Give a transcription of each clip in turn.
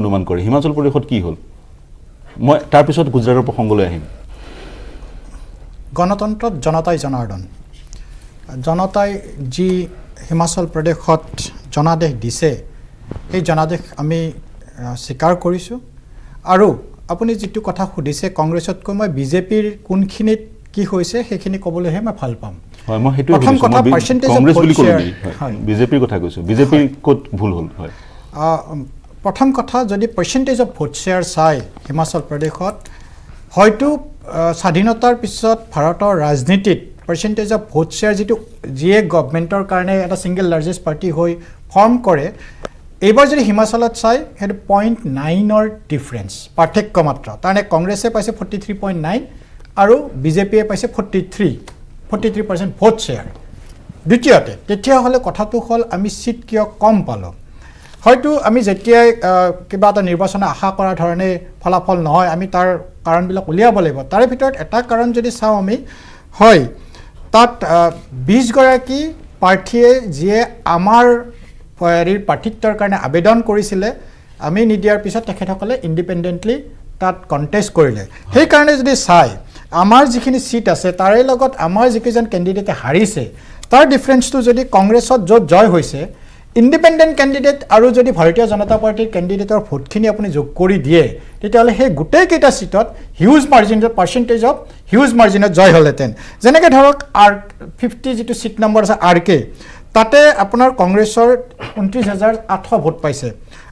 অনুমান কৰে? হিমাচল প্ৰদেশত কি হ'ল? মই তাৰপিছত গুজৰাটৰ প্ৰসংগলৈ আহিম। গণতন্ত্ৰত জনতাই জনাৰ্দন। জনতাই যি হিমাচল প্ৰদেশত জনাদেশ দিছে, সেই জনাদেশ আমি স্বীকাৰ কৰিছোঁ। আৰু আপুনি যিটো কথা সুধিছে, কংগ্ৰেছতকৈ মই বিজেপিৰ কোনখিনিত কি হৈছে সেইখিনি ক'বলৈহে মই ভাল পাম। হয়, মই সেইটোৱে প্ৰথম সুধিছোঁ। কথা, মই percentage of Congress vote বুলি ক'লো share, নেকি? হয়, হয়। বিজেপিৰ কথা কৈছোঁ। বিজেপিৰ ক'ত ভুল হ'ল? হয়, প্ৰথম কথা, যদি পাৰ্চেণ্টেজ অফ ভোট শ্বেয়াৰ চাই হিমাচল প্ৰদেশত হয়তো স্বাধীনতাৰ পিছত ভাৰতৰ ৰাজনীতিত পাৰ্চেণ্টেজ অফ ভোট শ্বেয়াৰ যিটো যিয়ে গভমেণ্টৰ কাৰণে এটা ছিংগল লাৰ্জেষ্ট পাৰ্টি হৈ ফৰ্ম কৰে, এইবাৰ যদি হিমাচলত চাই সেইটো 0.9ৰ ডিফাৰেঞ্চ, পাৰ্থক্য মাত্ৰ। তাৰমানে কংগ্ৰেছে পাইছে 43.9 আৰু বিজেপিয়ে পাইছে 43% ভোট শ্বেয়াৰ। দ্বিতীয়তে, তেতিয়াহ'লে কথাটো হ'ল আমি ছিট কিয় কম পালোঁ? হয়তো আমি যেতিয়াই কিবা এটা নিৰ্বাচনে আশা কৰা ধৰণে ফলাফল নহয়, আমি তাৰ কাৰণবিলাক উলিয়াব লাগিব। তাৰে ভিতৰত এটা কাৰণ যদি চাওঁ আমি, হয় তাত 20গৰাকী প্ৰাৰ্থীয়ে যিয়ে আমাৰ হেৰিৰ প্ৰাৰ্থিত্বৰ কাৰণে আবেদন কৰিছিলে, আমি নিদিয়াৰ পিছত তেখেতসকলে ইণ্ডিপেণ্ডেণ্টলি তাত কণ্টেষ্ট কৰিলে। সেইকাৰণে যদি চাই আমাৰ যিখিনি ছিট আছে তাৰে লগত আমাৰ যিকেইজন কেণ্ডিডেটে হাৰিছে তাৰ ডিফাৰেঞ্চটো যদি কংগ্ৰেছত য'ত জয় হৈছে, ইণ্ডিপেণ্ডেণ্ট কেণ্ডিডেট আৰু যদি ভাৰতীয় জনতা পাৰ্টীৰ কেণ্ডিডেটৰ ভোটখিনি আপুনি যোগ কৰি দিয়ে, তেতিয়াহ'লে সেই গোটেইকেইটা ছিটত হিউজ মাৰ্জিনত, পাৰ্চেণ্টেজ অফ হিউজ মাৰ্জিনত জয় হ'লহেঁতেন। যেনেকৈ ধৰক আৰ 50 যিটো ছিট নম্বৰ আছে আৰ কে, তাতে আপোনাৰ কংগ্ৰেছৰ 29,800 ভোট পাইছে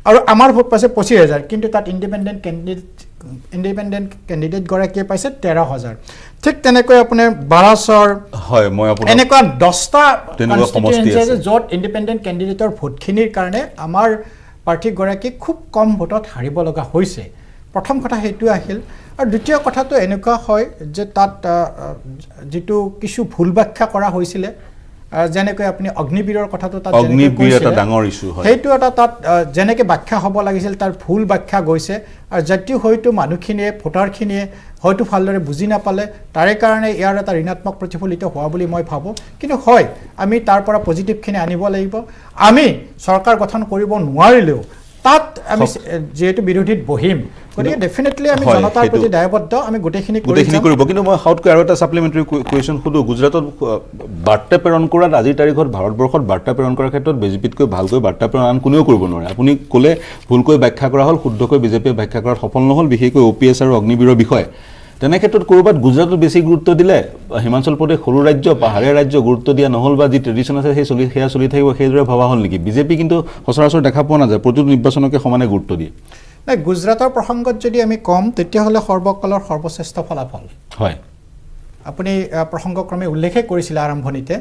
আৰু আমাৰ ভোট পাইছে 25,000, কিন্তু তাত ইণ্ডিপেণ্ডেণ্ট কেণ্ডিডেটগৰাকীয়ে পাইছে 13,000। ঠিক তেনেকৈ আপোনাৰ বাৰাচৰ, হয়, মই আপোনাক এনেকুৱা 10টা তেনেকুৱা সমষ্টি কনষ্টিটুৱেঞ্চি আছে আছে। য'ত ইণ্ডিপেণ্ডেণ্ট কেণ্ডিডেটৰ ভোটখিনিৰ কাৰণে আমাৰ প্ৰাৰ্থীগৰাকী খুব কম ভোটত হাৰিব লগা হৈছে। প্ৰথম কথা সেইটো আহিল। আৰু দ্বিতীয় কথাটো এনেকুৱা হয় যে তাত যিটো কিছু ভুল ব্যাখ্যা কৰা হৈছিলে, যেনেকৈ আপুনি অগ্নিবীৰৰ কথাটো তাত যেনেকৈ অগ্নিবীৰ এটা কৈছিলে, ডাঙৰ ইছ্যু হয়। সেইটো এটা তাত যেনেকৈ ব্যাখ্যা হ'ব লাগিছিল তাৰ ভুল ব্যাখ্যা গৈছে আৰু যাতে হয়তো মানুহখিনিয়ে, ভোটাৰখিনিয়ে হয়তো ভালদৰে বুজি নাপালে, তাৰে কাৰণে ইয়াৰ এটা ঋণাত্মক প্ৰতিফলিত হোৱা বুলি মই ভাবোঁ। কিন্তু হয়, আমি তাৰ পৰা পজিটিভখিনি আনিব লাগিব। আমি চৰকাৰ গঠন কৰিব নোৱাৰিলেও তাত আমি যিহেতু বিৰোধীত বহিম, গতিকে ডেফিনেটলি আমি হয়, জনতাৰ সেইটো প্ৰতি দায়বদ্ধ, আমি গোটেইখিনি কৰি গোটেইখিনি যাম। কৰিব। কিন্তু মই সাউতকৈ আৰু এটা ছাপ্লিমেণ্টাৰী কুৱেশ্যন সোধোঁ। গুজৰাটত বাৰ্তা প্ৰেৰণ কৰাত আজিৰ তাৰিখত ভাৰতবৰ্ষত বাৰ্তা প্ৰেৰণ কৰাৰ ক্ষেত্ৰত বিজেপিতকৈ ভালকৈ বাৰ্তা প্ৰেৰণ আন কোনেও কৰিব নোৱাৰে। আপুনি ক'লে ভুলকৈ ব্যাখ্যা কৰা হ'ল, শুদ্ধকৈ বিজেপিয়ে ব্যাখ্যা কৰাত সফল নহ'ল, বিশেষকৈ অ' পি এছ আৰু অগ্নিবীৰৰ বিষয়ে। তেনে ক্ষেত্ৰত ক'ৰবাত গুজৰাটত বেছি গুৰুত্ব দিলে, হিমাচল প্ৰদেশ সৰু ৰাজ্য, পাহাৰীয়া ৰাজ্য, গুৰুত্ব দিয়া নহ'ল বা যি ট্ৰেডিশ্যন আছে সেই চলি, সেয়া চলি থাকিব সেইদৰে ভবা হ'ল নেকি? বিজেপি কিন্তু সচৰাচৰ দেখা পোৱা নাযায় প্ৰতিটো নিৰ্বাচনকে সমানে গুৰুত্ব দিয়ে। নাই, গুজৰাটৰ প্ৰসংগত যদি আমি ক'ম তেতিয়াহ'লে সৰ্বকালৰ সৰ্বশ্ৰেষ্ঠ ফলাফল। হয়, আপুনি প্ৰসংগক্ৰমে উল্লেখে কৰিছিলে আৰম্ভণিতে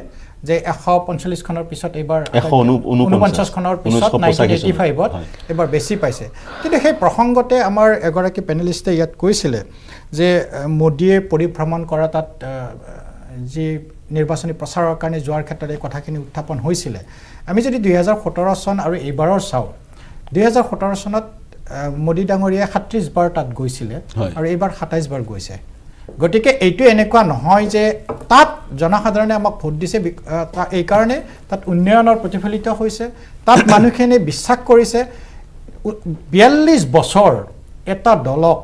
যে 145খনৰ পিছত এইবাৰ 149 49খনৰ পিছত 1985 1985ত হয়। এইবাৰ বেছি পাইছে। কিন্তু সেই প্ৰসংগতে আমাৰ এগৰাকী পেনেলিষ্টে ইয়াত কৈছিলে যে মোদীয়ে পৰিভ্ৰমণ কৰা তাত যি নিৰ্বাচনী প্ৰচাৰৰ কাৰণে যোৱাৰ ক্ষেত্ৰত এই কথাখিনি উত্থাপন হৈছিলে। আমি যদি 2017 চন আৰু এইবাৰৰ চাওঁ, 2017 চনত মোদী ডাঙৰীয়াই 37 বাৰ তাত গৈছিলে হয়। আৰু এইবাৰ 27 বাৰ গৈছে। গতিকে এইটো এনেকুৱা নহয় যে তাত জনসাধাৰণে আমাক ভোট দিছে এইকাৰণে তাত উন্নয়নৰ প্ৰতিফলিত হৈছে, তাত মানুহখিনিয়ে বিশ্বাস কৰিছে। 42 বছৰ এটা দলক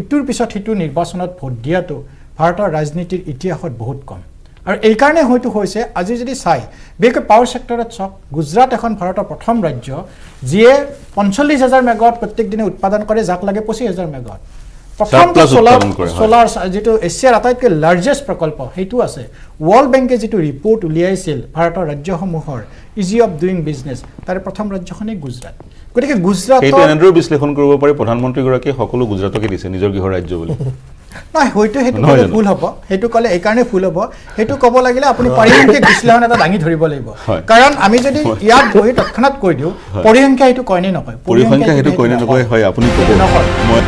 ইটোৰ পিছত সিটো নিৰ্বাচনত ভোট দিয়াটো ভাৰতৰ ৰাজনীতিৰ ইতিহাসত বহুত কম। আৰু এইকাৰণে হয়তো হৈছে, আজি যদি চাই বিশেষকৈ পাৱাৰ ছেক্টৰত চাওক, গুজৰাট এখন ভাৰতৰ প্ৰথম ৰাজ্য যিয়ে 45,000 মেগাৱাট প্ৰত্যেক দিনে উৎপাদন কৰে, যাক লাগে 25,000 মেগাৱাট। প্ৰথমটো Surplus solar উৎপাদন কৰে, হয়। চ'লাৰ যিটো এছিয়াৰ আটাইতকৈ লাৰ্জেষ্ট প্ৰকল্প সেইটো আছে। ৱৰ্ল্ড বেংকে যিটো ৰিপৰ্ট উলিয়াইছিল ভাৰতৰ ৰাজ্যসমূহৰ ইজি অফ ডুইং বিজনেছ, তাৰে প্ৰথম ৰাজ্যখনেই গুজৰাট। গতিকে গুজৰাটত সেইটো এনেদৰেও বিশ্লেষণ কৰিব পাৰি, প্ৰধানমন্ত্ৰীগৰাকীয়ে সকলো গুজৰাটকে দিছে নিজৰ গৃহ ৰাজ্য বুলি। নহয়, হয়তো সেইটো নহয় ক'লে জানো? ভুল হ'ব। সেইটো ক'লে এইকাৰণে ভুল হ'ব, সেইটো ক'ব লাগিলে আপুনি পাৰিসংখ্যিক বিশ্লেষণ এটা দাঙি ধৰিব লাগিব। হয়। কাৰণ আমি যদি ইয়াত বহি তৎক্ষণাত কৈ দিওঁ, হয়। পৰিসংখ্যা সেইটো কয় নে নকয়? পৰিসংখ্যা সেইটো কয় নে নকয়? হয়, আপুনি ক'ব। নকয়। মই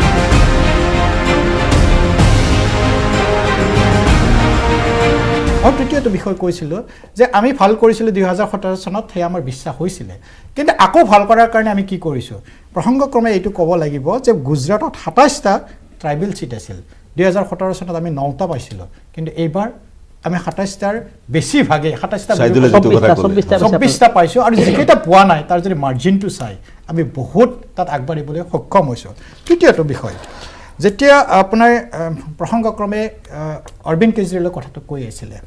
মই তৃতীয়টো বিষয় কৈছিলোঁ যে আমি ভাল কৰিছিলোঁ 2017 চনত, সেয়া আমাৰ বিশ্বাস হৈছিলে। কিন্তু আকৌ ভাল কৰাৰ কাৰণে আমি কি কৰিছোঁ? প্ৰসংগক্ৰমে এইটো ক'ব লাগিব যে গুজৰাটত 27টা ট্ৰাইবেল ছিট আছিল, 2017 চনত আমি 9টা পাইছিলোঁ, কিন্তু এইবাৰ আমি 27টাৰ বেছিভাগেই 27টা 24টা পাইছোঁ আৰু যিকেইটা পোৱা নাই তাৰ যদি মাৰ্জিনটো চাই আমি বহুত তাত আগবাঢ়িবলৈ সক্ষম হৈছোঁ। তৃতীয়টো বিষয়, যেতিয়া আপোনাৰ প্ৰসংগক্ৰমে অৰবিন্দ কেজৰিৱালৰ কথাটো কৈ আছিলে,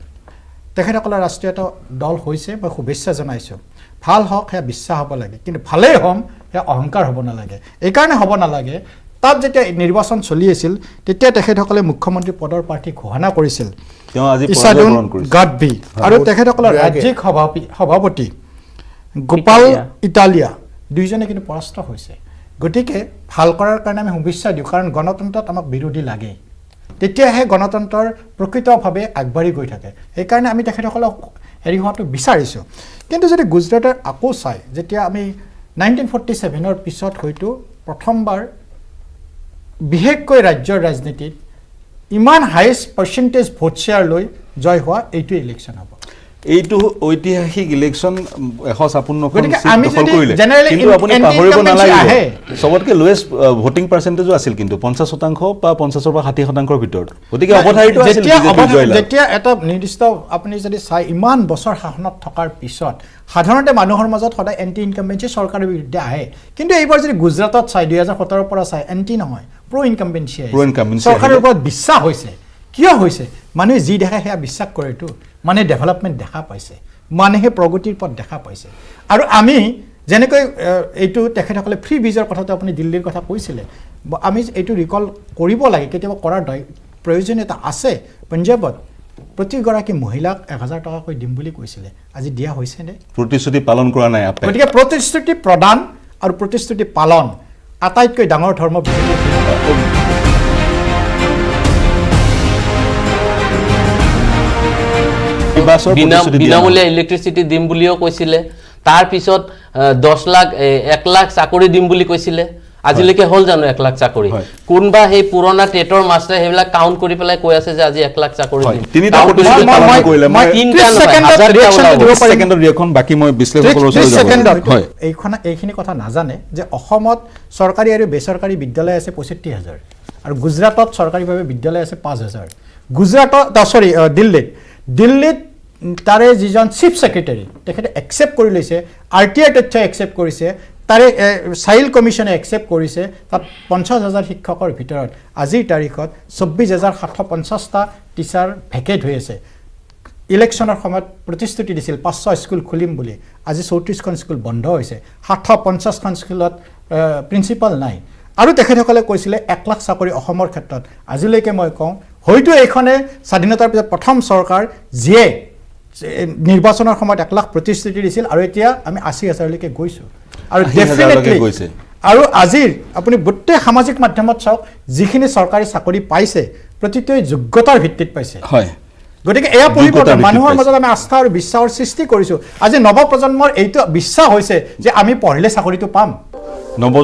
তেখেতসকলৰ ৰাষ্ট্ৰীয় এটা দল হৈছে, মই শুভেচ্ছা জনাইছোঁ, ভাল হওক সেয়া বিশ্বাস হ'ব লাগে, কিন্তু ভালেই হ'ম সেয়া অহংকাৰ হ'ব নালাগে। এইকাৰণে হ'ব নালাগে, তাত যেতিয়া নিৰ্বাচন চলি আছিল তেতিয়া তেখেতসকলে মুখ্যমন্ত্ৰী পদৰ প্ৰাৰ্থী ঘোষণা কৰিছিল গাডভি আৰু তেখেতসকলৰ ৰাজ্যিক সভাপতি গোপাল ইটালিয়া, দুইজনে কিন্তু পৰাস্ত হৈছে। গতিকে ভাল কৰাৰ কাৰণে আমি শুভেচ্ছা দিওঁ, কাৰণ গণতন্ত্ৰত আমাক বিৰোধী লাগে, তেতিয়াহে গণতন্ত্ৰৰ প্ৰকৃতভাৱে আগবাঢ়ি গৈ থাকে। সেইকাৰণে আমি তেখেতসকলক হেৰি হোৱাটো বিচাৰিছোঁ। কিন্তু যদি গুজৰাটৰ আকৌ চাই, যেতিয়া আমি 1947ৰ পিছত হয়তো প্ৰথমবাৰ বিশেষকৈ ৰাজ্যৰ ৰাজনীতিত ইমান হায়েষ্ট পাৰ্চেণ্টেজ ভোট শ্বেয়াৰ লৈ জয় হোৱা এইটোৱে ইলেকশ্যন হ'ব। এইটো ঐতিহাসিক ইলেকশ্যন 156খন দখল কৰিলে, কিন্তু আপুনি পাহৰিব নালাগিব চবতকৈ লোৱেষ্ট ভোটিং পাৰ্চেণ্টেজো আছিল কিন্তু 50% বা 50ৰ পৰা 60%ৰ ভিতৰত। গতিকে অৱধাৰিত আছিল। যেতিয়া এটা নিৰ্দিষ্ট আপুনি যদি চাই ইমান বছৰ শাসনত থকাৰ পিছত সাধাৰণতে মানুহৰ মাজত সদায় এণ্টি ইনকামবেঞ্চি চৰকাৰৰ বিৰুদ্ধে আহে, কিন্তু এইবাৰ যদি গুজৰাটত চাই 2017ৰ পৰা চাই এণ্টি নহয়, প্ৰ' ইনকামবেঞ্চি আহে, চৰকাৰৰ ওপৰত বিশ্বাস হৈছে। কিয় হৈছে? মানুহে যি দেখে সেয়া বিশ্বাস কৰেতো, মানে ডেভেলপমেণ্ট দেখা পাইছে, মানুহে প্ৰগতিৰ পথ দেখা পাইছে। আৰু আমি যেনেকৈ এইটো তেখেতসকলে ফ্ৰী বীজৰ কথাটো আপুনি দিল্লীৰ কথা কৈছিলে, আমি এইটো ৰিকল কৰিব লাগে, কেতিয়াবা কৰাৰ প্ৰয়োজনীয়তা আছে। পঞ্জাৱত প্ৰতিগৰাকী মহিলাক 1000 টকাকৈ দিম বুলি কৈছিলে, আজি দিয়া হৈছেনে? প্ৰতিশ্ৰুতি পালন কৰা নাই। গতিকে প্ৰতিশ্ৰুতি প্ৰদান আৰু প্ৰতিশ্ৰুতি পালন আটাইতকৈ ডাঙৰ ধৰ্ম বিজেপি। বিনামূলীয়া ইলেক্ট্ৰিচিটি দিম বুলিও কৈছিলে, তাৰপিছত 10 লাখ 1 লাখ চাকৰি দিম বুলি কৈছিলে, আজিলৈকে হ'ল জানো 1 লাখ চাকৰি? কোনোবা সেই পুৰণা টেটৰ মাষ্টাৰ সেইবিলাক কাউণ্ট কৰি পেলাই কৈ আছে যে আজি 1 লাখ চাকৰি দিম। এইখিনি কথা নাজানে যে অসমত চৰকাৰী আৰু বেচৰকাৰী বিদ্যালয় আছে 65,000 আৰু গুজৰাটত চৰকাৰীভাৱে বিদ্যালয় আছে 5,000। গুজৰাটত চৰি দিল্লীত তাৰে যিজন চিফ ছেক্ৰেটাৰী তেখেতে একচেপ্ট কৰি লৈছে, আৰ টি I তথ্য একচেপ্ট কৰিছে, তাৰে চাইল্ড কমিশ্যনে একচেপ্ট কৰিছে, তাত 50,000 শিক্ষকৰ ভিতৰত আজিৰ তাৰিখত 24,750টা টিচাৰ ভেকেট হৈ আছে। ইলেকশ্যনৰ সময়ত প্ৰতিশ্ৰুতি দিছিল 500 স্কুল খুলিম বুলি, আজি 34খন স্কুল বন্ধ হৈছে, 750খন স্কুলত প্ৰিন্সিপাল নাই। আৰু তেখেতসকলে কৈছিলে 1 লাখ চাকৰি অসমৰ ক্ষেত্ৰত, আজিলৈকে মই কওঁ হয়তো এইখনে স্বাধীনতাৰ পিছত প্ৰথম চৰকাৰ যিয়ে নিৰ্বাচনৰ সময়ত 1 লাখ প্ৰতিশ্ৰুতি দিছিল আৰু এতিয়া আমি 80,000লৈকে গৈছোঁ। আৰু ডেফিনেটলি আৰু আজিৰ আপুনি গোটেই সামাজিক মাধ্যমত চাওক, যিখিনি চৰকাৰী চাকৰি পাইছে প্ৰতিটোৱে যোগ্যতাৰ ভিত্তিত পাইছে। হয়, গতিকে এয়া পৰিৱৰ্তন মানুহৰ মাজত আমি আস্থা আৰু বিশ্বাসৰ সৃষ্টি কৰিছোঁ। আজি নৱপ্ৰজন্মৰ এইটো বিশ্বাস হৈছে যে আমি পঢ়িলে চাকৰিটো পাম। নৱ